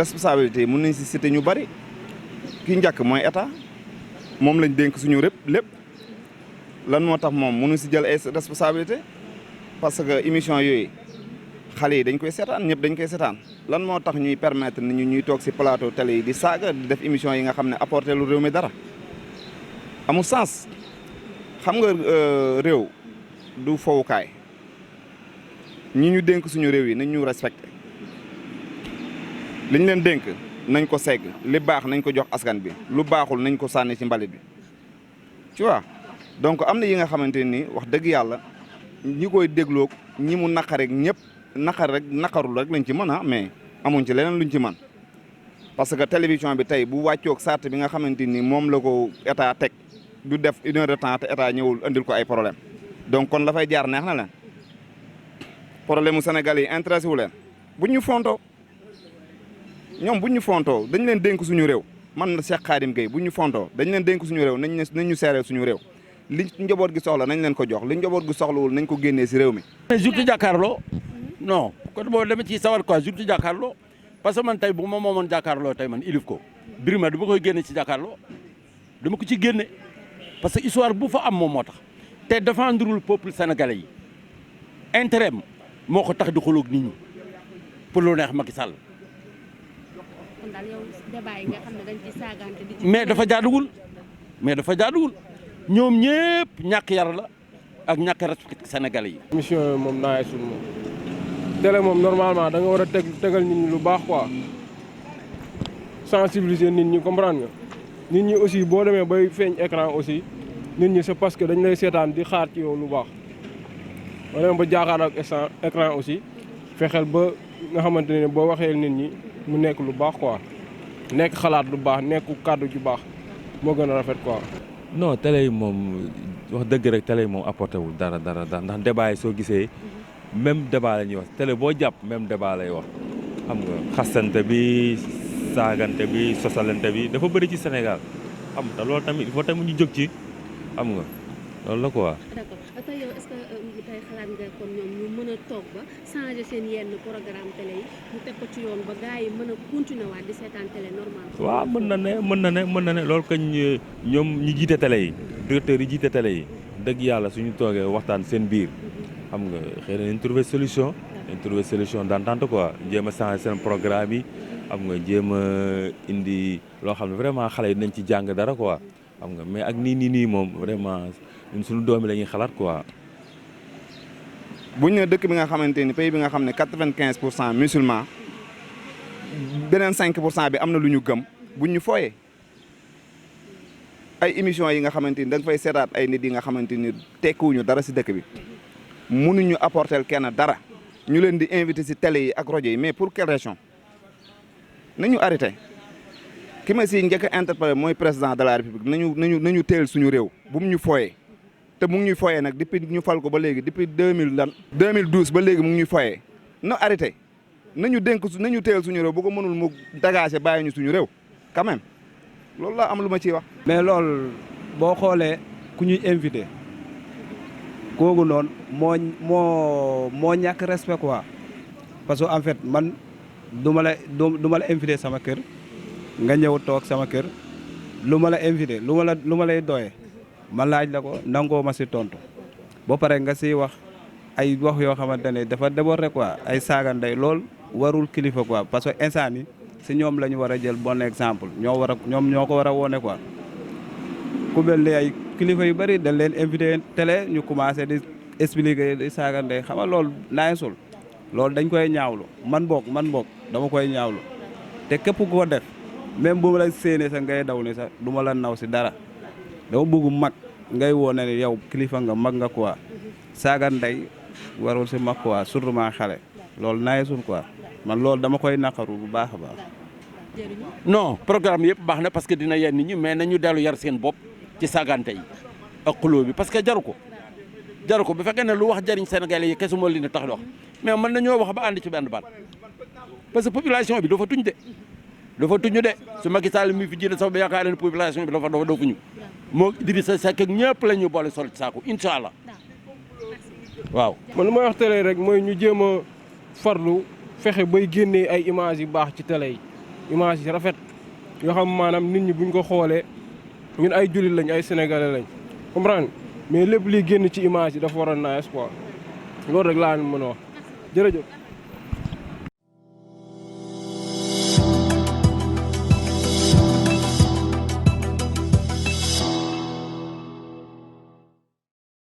responsabilité mën nañ si cité ñu bari ki njëkk mooy état moom lañ dénk suñu lépp lan moo tax moom mënu si jël ay responsabilité parce que émission yooyu xale yi dañ koy seetaan ñëpp dañ koy seetaan lan moo tax ñuy permettre nit ñi ñuy toog si plateau télé yi di saaga di def émission yi nga xam ne apporter lu réew mi dara amul sens xam nga réew du fowukaay ñi ñu dénk suñu réew yi nañ ñu respecté liñ leen dénk nañ ko segg li baax nañ ko jox askan bi lu baaxul nañ ko sànni ci mbalit bi tu vois donc am na yi nga xamante ni wax dëgg yàlla ñi koy dégloo ñi mu naqar rek ñëpp naqarul rek lañ ci mën a mais amuñ ci leneen luñ ci mën parce que télévision bi tey bu wàccoog sart bi nga xamante ni moom la ko état teg du def 1 heure de temps te état ñëwul andil ko ay problème donc kon la fay jaar neex na leen problème mu Sénégal yi intéressé wu leen buñ ñu fontoo ñoom buñ ñu fontoo dañ leen dénk suñu réew man na Cheikh Khadim Gueye buñ ñu fontoo dañ leen dénk suñu réew nañ ñu seereel suñu réew li njaboot gi soxla nañ leen ko jox li njaboot gi soxlawul nañ ko génnee si réew mi. surtout jàkkaarloo non côté boobu dama ciy sawar quoi surtout jàkkaarloo parce que man tey bu ma moomoon jàkkaarloo tey man ilif ko Birima dama koy génne ci jàkkaarloo dama ko ci génne parce que histoire bu fa am moom moo tax te défendrul peuple sénégalais yi intérêt moo ko tax di xulóog nit ñi pour lu neex Macky Sall. kon daal yow débat yi nga xam ne dañ ci saagante di ci mais dafa jaaduwul ñoom ñëpp ñàkk yar la ak ñàkk respect sénégalais yi. émission yooyu moom naa sul moom télé moom normalement da nga war a tegal nit ñi lu baax quoi sensibiliser nit ñi comprendre nga nit ñi aussi boo demee bay feeñ écran aussi nit ñi c'est parce que dañ lay seetaan di xaar ci yow lu baax boo demee ba jaakaar ak écran aussi fexeel ba nga xamante ne boo waxee nit ñi mu nekk lu baax quoi nekk xalaat lu baax nekk kàddu ju baax moo gën a rafet quoi. non télé yi moom wax dëgg rek télé yi moom apporté wul dara ndax débat yi soo gisee même débat la ñuy wax télé boo jàpp même débat lay wax xam nga xasante bi saagante bi sosalante bi dafa bëri ci Sénégal xam nga te loolu tamit il faut tamit ñu jóg ci xam nga loolu la quoi. d'accord tey yow est-ce que tey xalaat nga kon ñoom ñu mën a toog ba changer seen yenn programme télé yi ñu teg ko ci yoon ba gars yi mën a continuer waat di seetaan télé normal. waaw mën na ne loolu kañ ñoom ñi jiite télé yi directeurs yi jiite télé yi dëgg yàlla suñu toogee waxtaan seen biir xam nga xëy na ñu trouver solution d'entente quoi jéem a changer seen programme yi xam nga jéem a indi loo xam ne vraiment xale yi nañ ci jàng dara quoi xam nga mais ak nii moom vraiment ñun suñu doom yi la ñuy xalaat quoi. buñ ne dëkk bi nga xamante ni pays bi nga xam ne 95% musulman beneen 5% bi am na lu ñu gëm buñ ñu fooyee ay émission yi nga xamante ni da nga fay seetaat ay nit yi nga xamante ni tekkiwuñu dara si dëkk bi mënuñu apporter kenn dara ñu leen di invité si télé yi ak rajo yi mais pour quelle raison nañu arrêté ki ma si njëkk a interpellé mooy président de la république nañu teel suñu réew bu mu ñu fooyee te mu ngi ñuy fooyee nag depuis ñu fal ko ba léegi depuis 2012 ba léegi mu ngi ñuy fooyee na arrêté nañu teel suñu réew bu ko mënul mu dagaase bàyyi ñu suñu réew quand même loolu laa am lu ma ciy wax. mais loolu boo xoolee ku ñuy invité kooku noonu moo ñàkk respect quoi parce que en fait man du ma la invité sama kër nga ñëw toog sama kër lu ma la invité lu ma lay doyee ma laaj la ko nangoo ma si tontu ba pare nga siy wax ay wax yoo xamante ne dafa déborder quoi ay saaga ndey lool warul kilifa quoi parce que instant yi si ñoom la ñu war a jël bon exemple ñoom ñoo ko war a wone quoi ku mel ni ay kilifa yu bëri dañ leen invité télé ñu commencé di expliquer di saaga ndey xam nga loolu naayisul loolu dañ koy ñaawlu man boog dama koy ñaawlu te képp ku ko def même bu ma la séenee sax ngay daw ni sax du ma la naw si dara dama bëgg mag ngay woo ne yow kilifa nga mag nga quoi saaga ndey warul si mag quoi surtout maa xale loolu naayisul quoi man loolu dama koy naqaru bu baax a baax. non programme yëpp baax na parce que dina yenn nit ñi mais nañu dellu yar seen bopp ci saagante yi ak xuloo bi parce que jaru ko bu fekkee ne lu wax jariñ Sénégalais yi kese moo leen tax di wax mais mën nañoo wax ba ànd ci benn baat parce que population bi dafa tuñ de su Macky Sall mi fi jiite sax ba yaakaar ne population bi dafa fuñu moo Idrissa Seck ak ñëpp la ñu boole sol ci saako incha allah waaw. man lu may wax télé rek mooy ñu jéem a farlu fexe bay génnee ay images yu baax ci télé yi image yi rafet yoo xam maanaam nit ñi buñ ko xoolee ñun ay jullit lañ ay sénégalais lañ comprendre mais lépp liy génn ci image yi dafa war a nice quoi loolu rek laa mën a wax jërëjëf.